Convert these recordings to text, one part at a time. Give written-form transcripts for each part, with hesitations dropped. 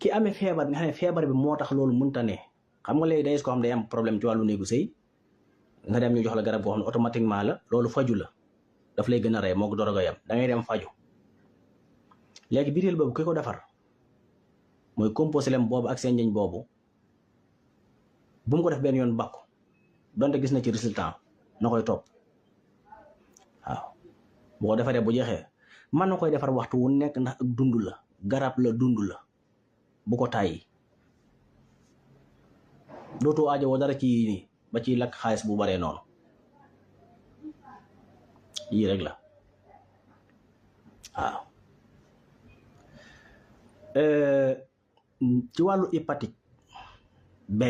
ki amee feebar nga xam ne feebar bi moo tax loolu mënta ne xam nga léegi day ko xam day am problème ci wàllu néegu sëy nga dem ñu jox la garab boo xam ne automatiquement la loolu faju la daf lay gën a rey moo ko dorogo yam da ngay dem faju léegi bitéel boobu ki ko defar mooy composé lem boobu ak seen njëñ boobu bu mu ko def benn yoon bakku donte gis na ci résultat na koy topp waaw bu ko defaree bu jeexee mën na koy defar waxtu wu nekk ndax ak dund la garab la dund la bu ko tàyyi dootoo aajowoo dara ci yii nii ba ci lakk xaalis bu baree noonu yii rek la waaw ci wàllu hépatique B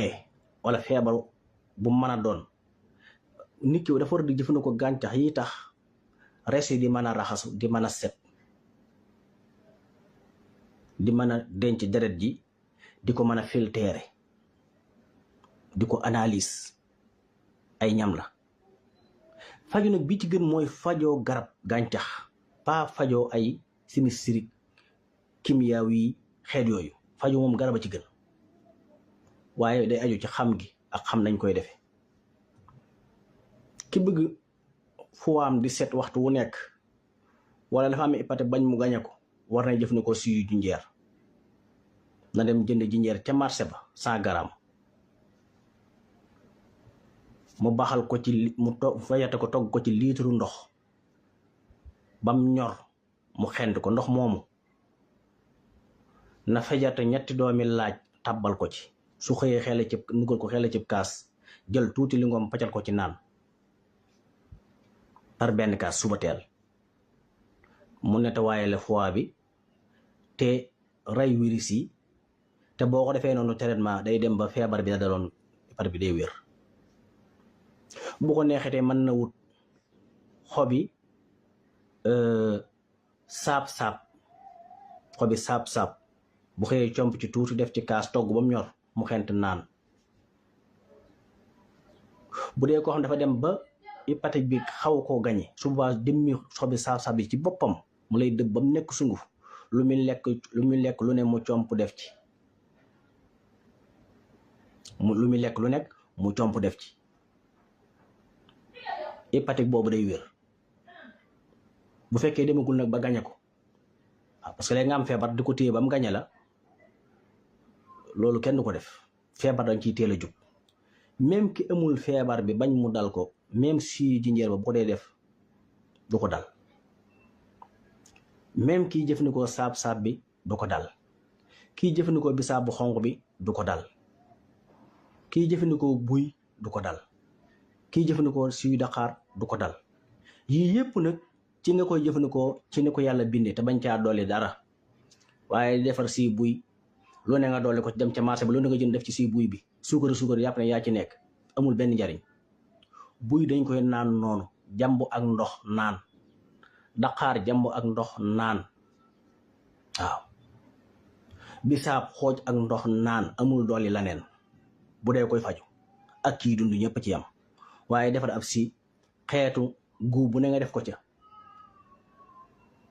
wala feebaru bu mën a doon nit ki dafa war di jëfandikoo gàncax yi tax res yi di mën a raxasu di mën a set di mën a denc deret ji di ko mën a filtrer di ko analyse ay ñam la faju nag bi ci gën mooy fajoo garab gàncax pas fajoo ay sinisiri kimiyaaw yi xeet yooyu faju moom garab a ci gën waaye day aju ci xam gi ak xam nañ koy defe ki bëgg fuwaam di set waxtu wu nekk wala dafa am hépatite bañ mu gañe ko war na jëfandikoo suyu jinjeer na dem jënd jinjeer ca marché ba 100 grammes mu baxal ko ci mu fayate ko togg ko ci litre ndox bam ñor mu xend ko ndox moomu na fejate ñetti doomi laaj tabbal ko ci su xëyee xeele ci nugal ko xeele ci kaas jël tuuti li ngoom paccal ko ci naan par benn kaas suba teel mu nettoyé le foie bi te rey virus yi te boo ko defee noonu traitement day dem ba feebar bi da daloon hépatite bi day wér bu ko neexetee mën na wut xobi saab-saab xobi saab-saab bu xëyee comp ci tuuti def ci kaas togg ba mu ñor mu xent naan bu dee koo xam dafa dem ba hépatite bi xaw koo gañe su boobaa dimmi xobi saab-saab yi ci boppam mu lay dëbb ba mu nekk sunguf lu muy lekk lu ne mu comp def ci lu muy lekk lu nekk mu comp def ci hépatite boobu day wér bu fekkee demagul nag ba gañe ko waaw parce que léegi nga am feebar di ko téye ba mu gañe la loolu kenn du ko def feebar dañ ciy teel a jóg même ki amul feebar bi bañ mu dal ko même si jinjeer ba bu ko dee def du ko dal même kiy jëfandikoo saab-saab bi du ko dal kiy jëfandikoo bisaab bu xonq bi du ko dal kiy jëfandikoo buy du ko dal kiy jëfandikoo suy daqaar du ko dal yii yépp nag ci nga koy jëfandikoo ci ni ko yàlla bindee te bañ caa dolli dara waaye defar si buy lu ne nga dolli ko ci dem ca marché bi lu ne nga jënd def ci si buy bi suukar yàpp ne yaa ci nekk amul benn njariñ buy dañ koy naan noonu jàmbu ak ndox naan daqaar jàmbu ak ndox naan waaw bisaab xooj ak ndox naan amul dolli laneen bu dee koy faju ak kii dund ñëpp ci yam waaye defar ab si xeetu guub bu ne nga def ko ca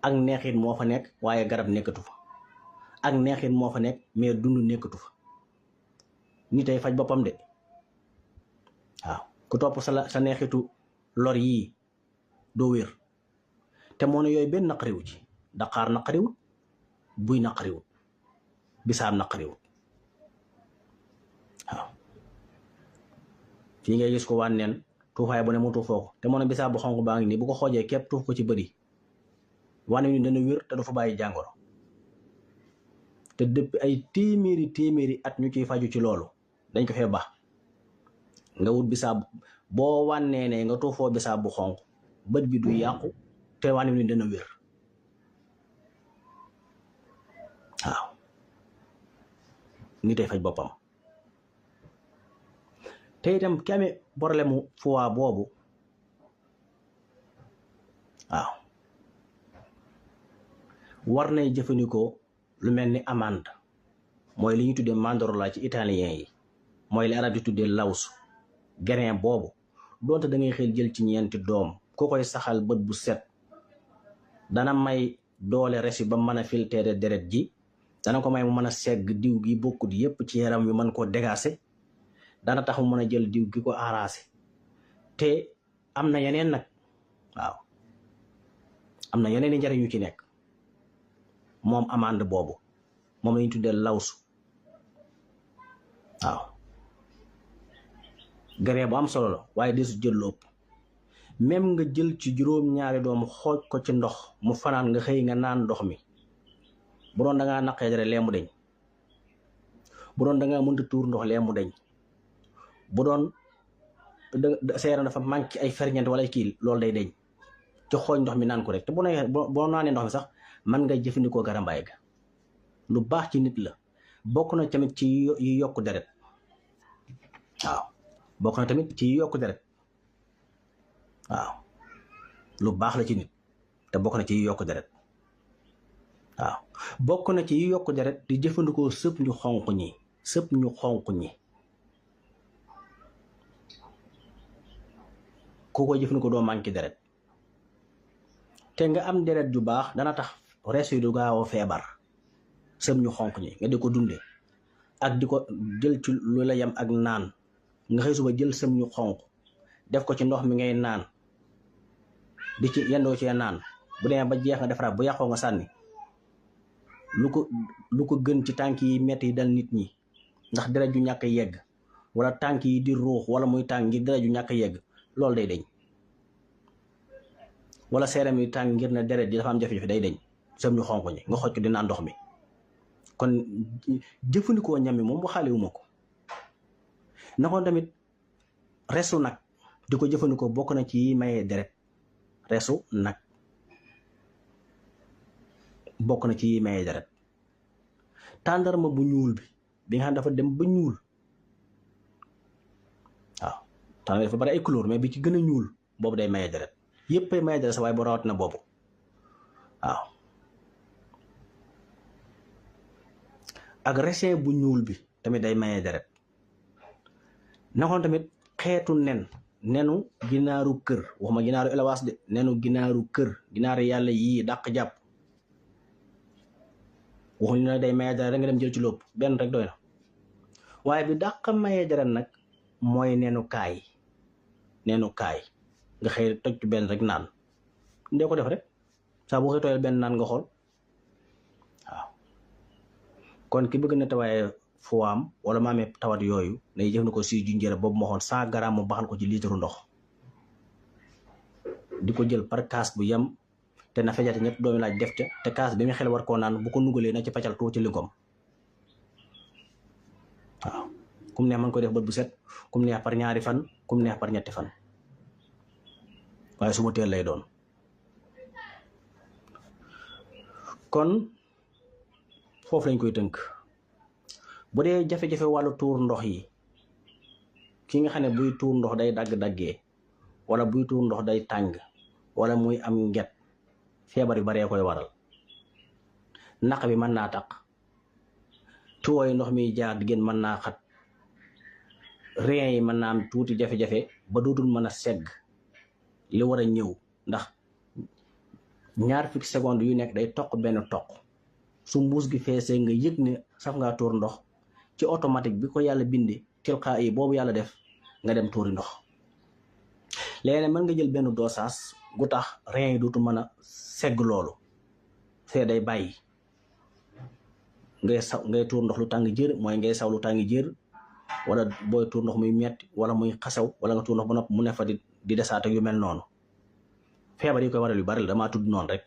ak neexit moo fa nekk waaye garab nekkatu fa ak neexit moo fa nekk mais dund nekkatu fa nit ay faj boppam de waaw ku topp sa neexitu lor yii doo wér te moo ne yooyu benn naqariwu ci daqaar naqariwut buy naqariwut bisaab naqariwut waaw fii ngay gis ko wànneen tuufaay bu ne mu tuufoo ko te moo ne bisaab bu xonq baa ngi nii bu ko xoojee képp tuuf ko ci bëri wane ni dana wér te du fa bàyyi jàngoro te depuis ay téeméeri at ñu ciy faju ci loolu dañ ko fee baax nga wut bisaab boo wànnee ne nga tuufoo bisaab bu xonq bët bi du yàqu te wane ni dana wér waaw nitay faj boppam te itam ki amee problème mu foie boobu waaw war nay jëfandikoo lu mel ni amande mooy li ñu tuddee mandorla ci italien yi mooy li arab di tuddee lawsu grain boobu doonte da ngay xel jël ci ñeenti doom ku koy saxal bët bu set dana may doole resi ba mën a filtrer deret ji dana ko may mu mën a segg diw gi bokkut yépp ci yaram wi mën koo dégager dana tax mu mën a jël diw gi ko arrangé te am na yeneen nag waaw am na yeneen i njariñ yu ci nekk moom amande boobu moom lañu tuddee lawsu waaw garee bu am solo la waaye desu jël lu ëpp même nga jël ci juróom-ñaari doom xooj ko ci ndox mu fanaan nga xëy nga naan ndox mi bu doon da ngaa naqee dara lee mu deñ bu doon da ngaa mënta tuur ndox lee mu deñ bu doon sa yaram dafa manqué ay ferñeent wala kii loolu day deñ ci xooj ndox mi naan ko rek te boo naanee ndox mi sax man nga jëfandikoo garambaay ga lu baax ci nit la bokk na tamit ci yi yokk deret waaw bokk na tamit ci yi yokk deret waaw lu baax la ci nit te bokk na ci yi yokk deret waaw bokk na ci yi yokk deret di jëfandikoo sëpp ñu xonq ñi ku koy jëfandikoo doo manqué deret te nga am deret ju baax dana tax res yi du gaaw a feebar sëpp ñu xonq ñi nga di ko dunde ak di ko jël ci lu la yem ak naan nga xëy suba jël sëpp ñu xonq def ko ci ndox mi ngay naan di ci yendoo ci naan bu demee ba jeex nga defaraat bu yàqoo nga sànni lu ko gën ci tànk yi metti yi dal nit ñi ndax deret ju ñàkk yegg wala tànk yi di ruux wala muy tàng ngir deret ju ñàkk yegg loolu day deñ wala seeram yi tàng ngir ne deret ji dafa am jafe-jafe day deñ sëb ñu xonq ñi nga xoj ko di naan ndox mi kon jëfandikoo ñam mi moom waxaale wu ma ko nakoon tamit resu nag di ko jëfandikoo bokk na ci mayee deret resu nag bokk na ci mayee deret tàndarma bu ñuul bi nga xam dafa dem ba ñuul waaw tàndarma dafa bari ay couleur mais bi ci gën a ñuul boobu day mayee deret yépp ay mayee deret sa waaye boo rawat na boobu waaw ak raisin bu ñuul bi tamit day mayee deret nakoon tamit xeetu nenu ginaaru kër waxuma ginaaru élevage de nenu ginaaru kër ginaaru yàlla yii dàq jàpp waxuñu ne day mayee deret rek nga dem jël ci lépp benn rek doy na waaye bi dàq mayee deret nag mooy nenu kaay nga xëy toj ci benn rek naan ndee ko def rek saa boo xëy tooyal benn naan nga xool waaw kon ki bëgg na tawaaye foam wala ma amee tawat yooyu day jëfandikoo si junjëre boobu ma waxoon 100 grammes mu baxal ko ci litre ndox di ko jël par kaas bu yem te na fejate ñett doomi laaj def ca te kaas bi mu xel war koo naan bu ko nugalee na ci paccal tuuti lingom waaw kum neex man koy def bët bu set kum neex par ñaari fan kum neex par ñetti fan waaye suba teel lay doon kon foofu lañ koy tënk bu dee jafe-jafe wàllu tuur ndox yi ki nga xam ne buy tuur ndox day dagg-daggee wala buy tuur ndox day tàng wala muy am nget feebar yu baree koy waral naq bi mën naa taq tuwooy ndox mi jaar diggéen mën naa xat rein yi mën naa am tuuti jafe-jafe ba dootul mën a segg li war a ñëw ndax 20 secondes yu nekk day toq benn toq su mbuus gi feesee nga yëg ne saf ngaa tuur ndox ci automatique bi ko yàlla bindee tilqaa yi boobu yàlla def nga dem tuuri ndox léegi mën nga jël benn dosage gu tax rein yi dootu mën a segg loolu fee day bàyyi ngay tuur ndox lu tàng jër mooy ngay saw lu tàng jër wala booy tuur ndox muy metti wala muy xasaw wala nga tuur ndox ba nopp mu ne fa di desaat ak yu mel noonu feebar yi koy waral yu bari la damaa tudd noonu rek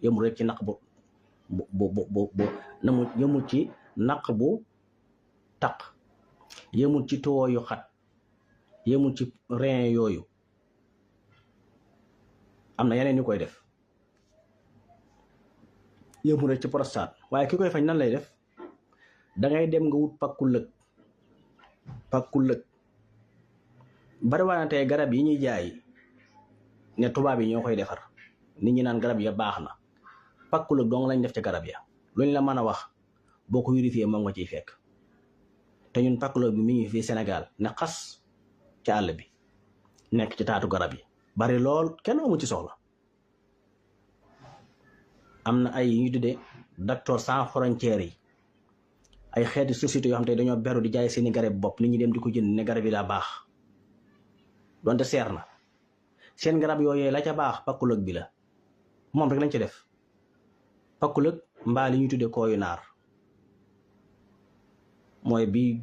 yëmul rek ci naq bu yëmul ci naq bu taq yëmul ci tuwo yu xat yëmul ci rein yooyu am na yeneen ñu koy def yëmul rek ci prostate waaye ki koy faj nan lay def dangay dem nga wut pakku lëg bari waa na tey garab yi ñuy jaay ne tubaab yi ñoo koy defar nit ñi naan garab ya baax na pakku lëg dong lañ def ci garab ya luñ la mën a wax boo ko vérifié moom nga ciy fekk te ñun pakku lëg bi mi ngi fii Sénégal ne xas ci àll bi nekk ci taatu garab yi bari lool kenn amu ci soxla am na ay yu ñu tuddee docteur sans frontières yi ay xeeti société yoo xam te dañoo beru di jaay seeni garab bopp nit ñi dem di ko jënd ne garab yi daa baax donte seer na seen garab yooyee la ca baax pakkulëg bi la moom rek lañ ci def pakkulëg mbaa li ñuy tuddee kooyu naar mooy bi